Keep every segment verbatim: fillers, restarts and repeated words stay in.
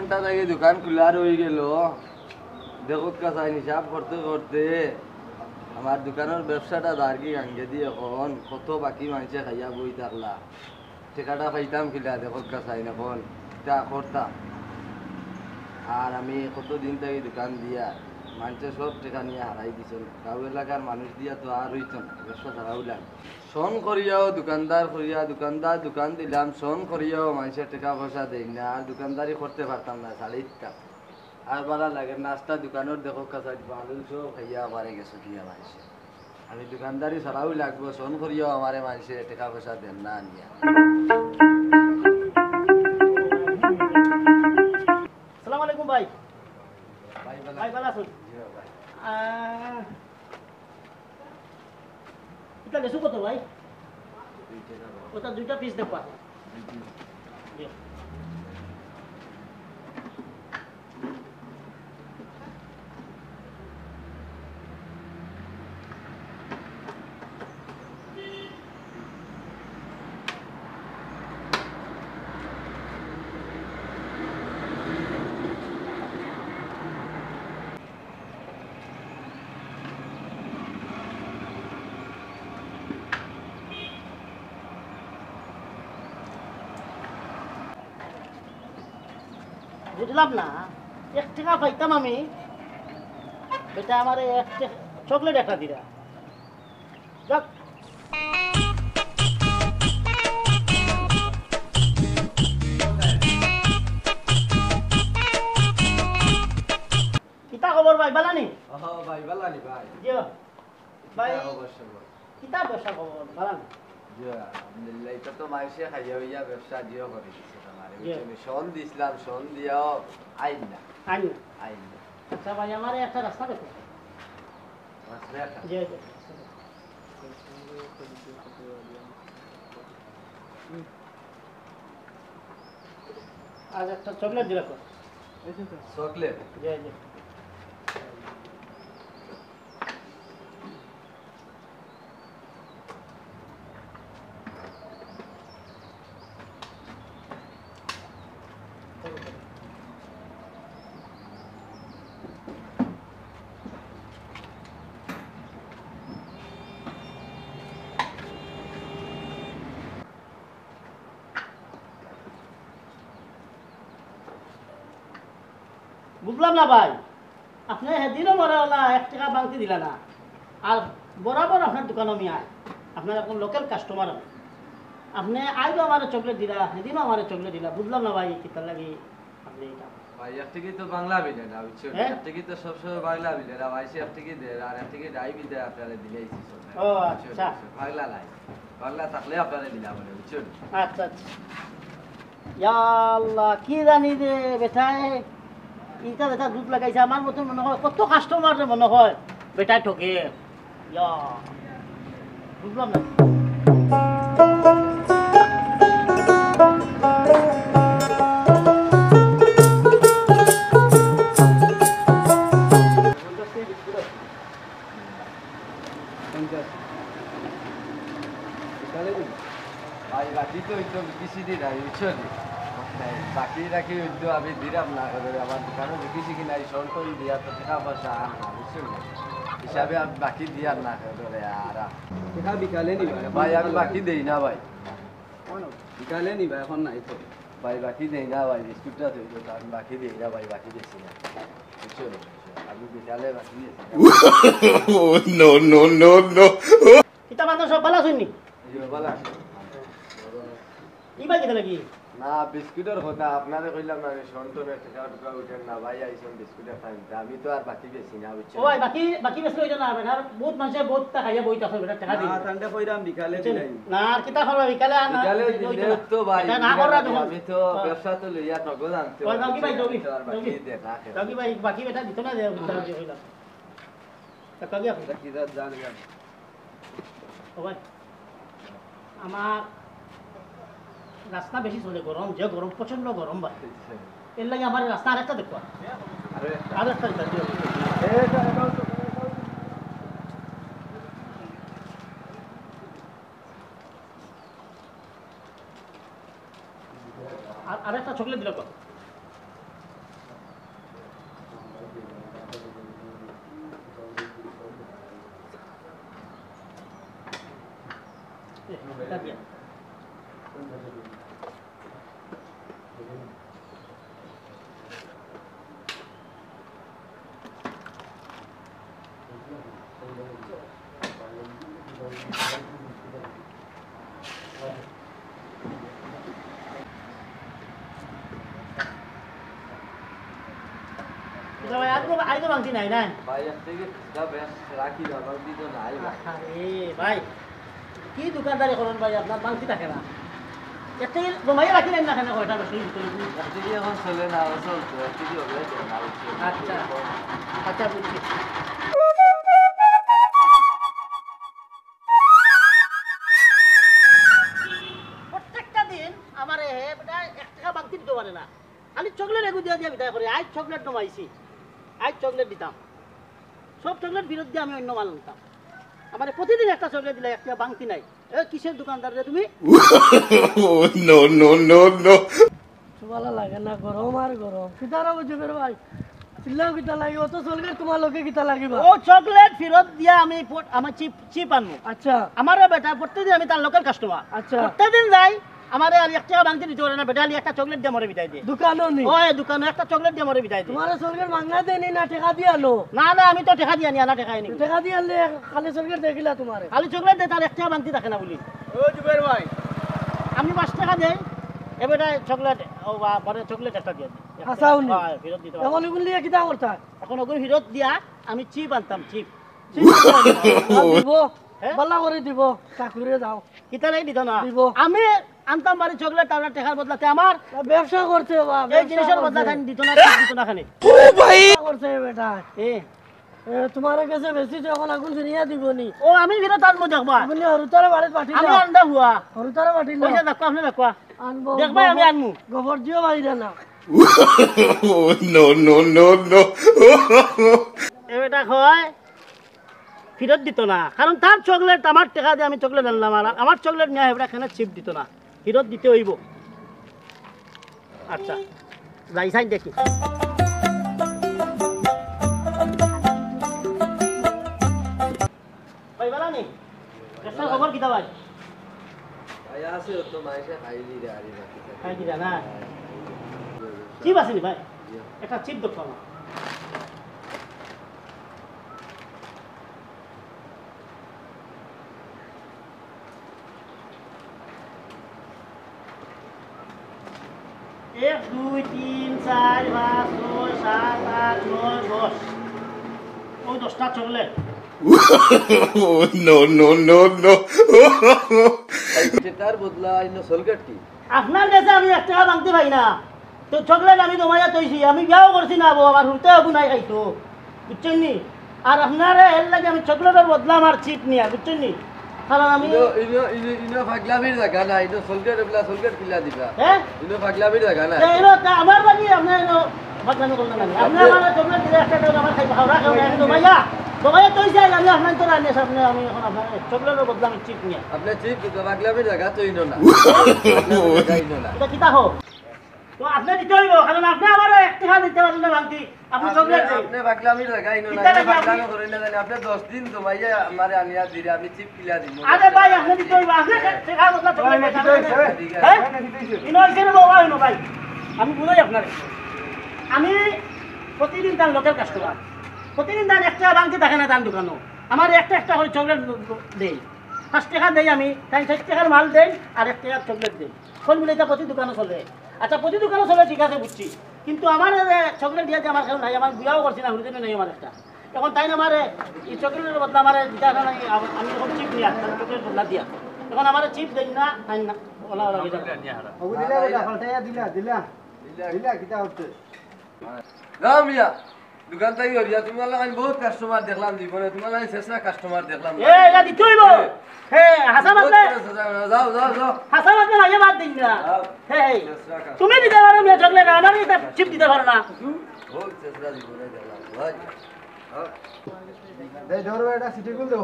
ঘন্টা থাকি দোকান খুলা রইগেলো। দেখউক্কা চাইন, হিসাব করতে করতে আমার দোকানর ব্যবসাটা যারগি গাঙ্গেদি। অখন কত বাকি মানষে খাইয়া বই থাকলা, টেকাটা পাইতাম কিলা? দেখউক্কা চাইন, অখন কিতা করতাম? আর আমি কত দিন থাকি দোকান দিয়ার, মানষে সব টেকা নিয়া হারাই দিছইন। গাঁও এলাকার মানুষ দিয়া তো আর অইতো না, ব্যবসা ছাড়াও লাগে। সন করিয়াও দোকানদার করিয়া, দোকানদার দোকান দিলাম, সন করিয়াও মানষে টেকা পয়সা দেইন না, আর দোকানদারি করতে পারতাম না, ছাড়ি দিতাম। আর ভালা লাগে না, আস্তা দোকানর দেখউক্কা চাইন, বালুন সব খাইয়া পারে গেছে কিনা মানষে। আমি দোকানদারি ছাড়াও লাগবো, সন করিয়াও আমারে মানষে টেকা পয়সা দেইন না আনিয়া। আসসালামু আলাইকুম ভাই। ভাই, ভালা ভাই, ভালা আছইন? জি ভাই। আহ, ইটা লেচু কত ভাই? দুই টেকা ভাই। ওটা দুইটা পিস দেখবা। দুই পিস। জি। বুঝলাম না, এক টেকা পাইতাম আমি, বেটা আমারে এক টে-, চকলেট একটা দিরা। যাক। কিতা খবর ভাই, ভালা নি? ও ভাই, ভালা নি ভাই? জি। ভাই, কিতা খবর সবর? কিতা ব্যবসা খবর? ভালা নি? জি, আলহামদুলিল্লাহ। ইটা তো মানষে খাইয়া অইয়া ব্যবসা জিও করি দিছে আমারে, জি। বুঝছো নি? সন দিছলাম, সন দিয়াও আইন না। আইন না? আইন না। আচ্ছা ভাই, আমারে একটা রাস্তা দেখো। রাস্তা একটা? জি, জি। আর একটা চকলেট দিলা তো। চকলেট? জি, জি। বুঝলাম না ভাই, আপনে হেদিনও মরে ওলা এক টেকা বাংতি দিলা না, আর বরাবর আপনার দোকানো আমি আই, আপনার এখন লোকাল কাস্টমার আমি। আপনে আইজও আমারে চকলেট দিলা, হেদিনও আমারে চকলেট দিলা, বুঝলাম না ভাই, কিতার লাগি আপনে ইটা? ভাই, এক টেকি তো বাংলা মিলে না, বুঝছো? হ্যাঁ? এক টেকি তো সবসময় বাংলা মিলে না, ভাই, সে এক টেকি দের, আর এক টেকি ডাইবি দেয়, আপনারে দিলাইছি সব। ও, আচ্ছা। বাংলা নাই, বাংলা থাকলে আপনারে দিলাম, বুঝছো? আচ্ছা, আচ্ছা। ইয়া আল্লাহ, কি জানি রে বেটায়, ইটা যেটা দুধ লাগাইছে, আমার মতন মনে হয় কত কাস্টমার রে মনে হয় বেটায় ঠকে। ইয়া, বুঝলাম না। পঞ্চাশ। বিকালে দিন। ভাই, বাকি তো ওই তো বিকিছি দি নাই, বুঝছো নি? বাকি রাখি ওই তো আমি দিলাম না করে, আমার দোকানে বিকিছি কি নাই, সন টন দিয়া তো টেকা পয়সা আর না, বুঝছো নি? হিসাবে আমি বাকি দিয়ার না করে আর। টেকা বিকালে নিবা, এখন ভাই, আমি বিকালে। বাকি দেই না ভাই। বিকালে নিবা, এখন নাই তো। ভাই, বাকি দেই না ভাই, বিস্কুটটা তো ওই তো, আমি বাকি দেই না ভাই, বাকি বেশি না। বুঝছো নি? আমি বিকালে বাকি বেশি না। Oh, no, no, no, no. কিতা বান্দর সব ভালা আছইন নি? জি, ভালা আছি। ই ভাই কিতা লাগি? না, বিস্কুটর কথা আপনারে কইলাম না, আমি সন্টনের টেকা টুকা উঠেন না, ভাই আইছেন বিস্কুট একটা আনতে। আমি তো আর বাকি বেশি না, বুঝছেন? ও ভাই, বাকি, বাকি বেশি অইতো না, বেটার বহুত মানষে বহুত টেকা খাইয়া বইতা আছে, বেটার টেকা দিন। না, তানরে কইরাম বিকালে দিলাই। না, আর কিতা করবা বিকালে আর না, বিকালে দিলে তো ভাই, এটা না করা যখন। আমি তো ব্যবসা তো লইয়া নগদ আনতে। ভাই, বাকি ভাই, আমি তো আর বাকি দে না খেয়ে। বাকি ভাই, বাকি বেটা দিত না, দে, বুঝতে পারছি, কইলাম। তা কাকি আপনি? এটা কি জাত জান গান? ও ভাই, আমার রাস্তা বেশি চলে গরম, যে গরম, প্রচণ্ড গরম ভাই। এর লাগি আমার রাস্তা আরেকটা দেখো। আরো একটা। আরো একটা দিতা দিও। এটা, এটা, এটা, এটা। আর, আরেকটা চকলেট দিলে কত? আইজও ভাংতি নাই, নাই? ভাই, এক থেকে ফুচকা বেশ রাখি না, ভাংতি তো নাই ভাই। আরে ভাই, কি দোকানদারি করইন ভাই, আপনার ভাংতি থাকে না। এক থেকে জমাইয়া রাখি নাই না, কেন কয়টা বেশি ভিতরে? এক থেকে এখন চলে না, ও চলতো, এক থেকে ওগুলাই চলে না, বুঝছো? আচ্ছা, আচ্ছা, বুঝছি। প্রত্যেকটা দিন আমারে হে বেটা এক টাকা ভাংতি দিতো পারে না। খালি চকলেট এগু দিয়া দিয়া বিদায় করে। আইজ চকলেট জমাইছি, আইজ চকলেট দিতাম, সব চকলেট ফিরত দিয়া আমি অইন্য মাল আনতাম। আমারে প্রতিদিন একটা চকলেট দিলে, একটা ভাংতি নাই। এ, কিসের দোকানদার রে তুমি? Oh, no, no, no, no. ভালা লাগে না, গরম আর গরম। কিতা রে বুঝবে রে ভাই? চিল্লাও কিতা লাগে? অত চকলেট তুমার লগে কিতা লাগিবা? ও চকলেট ফিরত দিয়া আমি পো-, আমার চিপ, চিপ আনমু। আচ্ছা। আমারে বেটা প্রত্যেকদিন আমি তার লোকাল কাস্টমার। আচ্ছা। প্রত্যেকদিন যাই, আমারে আর এক টাকা ভাংতি দিতো পারে না, বেটা খালি একটা চকলেট দিয়া মরে বিদায় দে। দোকানো নি? ওই দোকানো একটা চকলেট দিয়া মরে বিদায় দে। তুমারে চকলেট মাংনা দেনি না টেকা দিয়া আনো? না, না, আমি তো টেকা দিয়া আনি, আনা টেকা আনি। টেকা দিয়া আনলে খালি চকলেট দেখিলা তুমারে। খালি চকলেট দে, তার এক টাকা ভাংতি থাকে না বুলি। ও জুবের ভাই। আমি পাঁচ টাকা দেই, এ বেটায় চকলেট, ও বা, মানে চকলেট একটা দিয়া দে। হাছাউ নি? হ্যাঁ, ফিরত দিতো পারে। এখন ইগুন লিয়া কিতা করতা? এখন ওগুন ফিরত দিয়া আমি চিপ আনতাম, চিপ। চিপ আনতাম। আর দিব? হ্যাঁ? বালা করি দিব, চাকুরে যাও। কিতা নাই দিতো না? দিব। আমি আনতাম বাড়ি চকলেট, তার টেকার বদলাতে আমার ব্যবসা করছে বা, এই জিনিসের বদলা খানি দিতো না, দিতো না খানি। ও ভাই। ব্যবসা করছে বেটা। এ। এ, তুমার কাছে বেশি তো এখন আগুন ফিরিয়া দিব নি। ও, আমি ফিরত আনমু দেখবা। আপনি হরুতারে বাড়িত পাঠিয়ে আমি আনদা হুয়া। হরুতারে পাঠিয়ে পয়সা দেখবা, আপনি দেখবা। আনবো। দেখবা, আমি আনমু। গোবর দিও বাইরে না। Oh, no, no, no, no. এ বেটা কয়, ফিরত দিতো না, কারণ তার চকলেট, আমার টেকা দিয়া আমি চকলেট আনলাম, আর আমার চকলেট নিয়া হেবড়া কেনে চিপ দিতো না, ফিরত দিতে অইবো। আচ্ছা, যাই চাই দেখি। পাইবালা নি? ব্যবসার খবর কিতা ভাই? ভাই আছে, ও তো মাইসে খাই দিলে আরে বাকি। খাই দিলা না? চিপ আছে নি ভাই? জি। একটা চিপ দেখো আমার। এক, দুই, তিন, চাইর, পাঁচ, ছয়, সাত, আট, নয়, দশ। ওই দশটা chocolate. Oh, no, no, no, no. ভাই, সেটার বদলা ইনো সলগেট কি? আপনার গেছে আমি এক টেকা ভাংতি পাই না। তো চকলেট আমি জমাইয়া থইছি, আমি বিয়াও করছি না বউ, আমার হুরুতায় অগু নাই খাইতো, বুঝছইন নি? আর আপনারে এর লাগি আমি চকলেটর বদলা আমার চিপ নিয়া, বুঝছইন নি? কারণ আমি ইনো, ইনো, ইনো, ইনো পাগলামির জাগা না, ইনো সলগেট এবলা সলগেট কিলা দিবা? হ্যাঁ? ইনো পাগলামির জাগা না। তে ইনো তা আমার লাগি আপনে ইনো পাগলামি করলেন না। আপনে আপনে আমারে চকলেট দিলে একটা টাকা আমার খাইতে খাওয়া রাখে, আমি জমাইয়া, জমাইয়া থইছি, আমি আপনার তো রান্না সামনে, আমি এখন আপনার চকলেটর বদলা আমি চিপ নিয়া। আপনে চিপ দিতে পাগলামির জাগা তো ইনো না। পাগলামির জাগা ইনো না। এটা কিতা হোক? তো আপনি দিতে হইব, কারণ আপনি আমার এক টাকা দিতে পারেন না ভাঙতি। আপনি আপনি, চকলেট দেন। আপনি পাগলামি লাগাই না, ইটা না, নাকি আপনি পাগলামি করেন না, জানি আপনি দশ দিন জমাইয়া আমারে আনিয়া দিলে আমি চিপ কিলা দিমু। আরে ভাই, আপনি দিতে হইব, আপনি সে-, সেটা কথা ভাই, চকলেট না, দিতে হইছে। হ্যাঁ? ভাই, না, দিতে হইছে। ইনো হইছে না বাবা, ইনো ভাই। আমি বুঝাই আপনারে। আমি প্রতিদিন তার লোকাল কাস্টমার। প্রতিদিন তার এক টাকা ভাঙতি থাকে না তার দোকানো। আমার একটা একটা করে চকলেট দেই। পাঁচ টাকা দেই আমি, তাই ষাট টাকার মাল দেই আর এক টাকার চকলেট দেই। কোন মিলে এটা প্রতি দোকানো চলে? আচ্ছা, প্রতি দোকানো চলে, ঠিক আছে, বুঝছি। কিন্তু আমার, এ, চকলেট দিয়া যে আমার কেউ নাই, আমার বিয়াও করছি না, হুরুতায় নাই আমার একটা। এখন তাই না আমারে, এই চকলেটের বদলা আমারে দিতে আসা নাই, আম-, আমি এখন চিপ নিয়ে আসতাম, চকলেট বদলা দিয়া। এখন আমারে চিপ দেন না, তাই না, ওলা ওলা দিতে পারে। ওগু দিলা বেটা, পাল্টাইয়া দিলা, দিলা। দিলা, কিতা করতে? যাও মিয়া, দোকান থাকি হরিয়া, তোমার লাখান বহুত কাস্টমার দেখলাম জীবনে, তোমার লাখান শেষরা কাস্টমার দেখলাম না। এ, এটা দিতে হইব। এ। হে, হাসা বহুত মাতলে। কাস্টমার, যাও, যাও, যাও। হাসা মাতলে মাঝে বাদ দিন না। যাও। হে, হে। শেষরা কাস্টমার। তুমি দিতে পারো মিয়া চকলেট, আমার এটা চিপ দিতে পারো না। বহুত শেষরা জীবনে দেখলাম, ভাই। হ্যাঁ। এই ধরো এটা সিটি গুল দাও।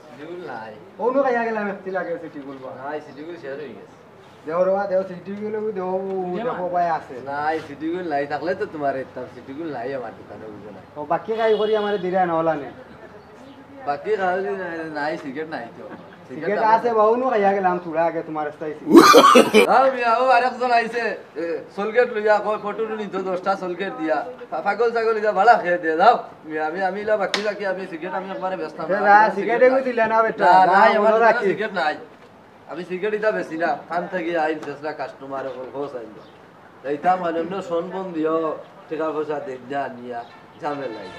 সিটি গুল নাই। অনু খাইয়া গেলাম, একটি লাগে সিটি গুল বা। নাই, সিটি গুল শেষ হয়ে গেছে। দেও রে বা, দেও, সিটি গুলো দেও, দেখো ভাই আছে। নাই, সিটি গুলো নাই, থাকলে তো তোমার ইতাম সিটি গুলো নাই আমার দোকানে, বুঝো না। ও, বাকি কাই করি আমারে দিরা না, ওলা নে। বাকি খাওয়া নাই, নাই, সিগারেট নাই তো। সিগারেট সিগারেট আছে, বাবু নু খাইয়া গেলাম, থুড়া আগে তোমার রাস্তায় ছিল। যাও মিয়া, ও আরেকজন আইছে, এ, সলগেট লইয়া কয়, ফটো নিত দশটা সলগেট দিয়া। পা-, পাগল ছাগল ইটা ভাড়া খেয়ে দে, যাও। মিয়া, আমি, আমি ইলা বাকি রাখি, আমি সিগারেট আমি একবারে বেচতাম না। যা, আমি সিগারেট সিগারেট এগু নাই। দিলে না বেটা, না, যা, নাই, আমার মনে দোকানে রাখি। সিগারেট নাই। আমি সিগারেট ইটা বেশি না, খান থাকি আইন শেষরা কাস্টমার এখন খোঁজ আইন। এইটা মানে অন্য সনবন দিও, টাকা পয়সা দেন না নিয়া। ঝামেলাই।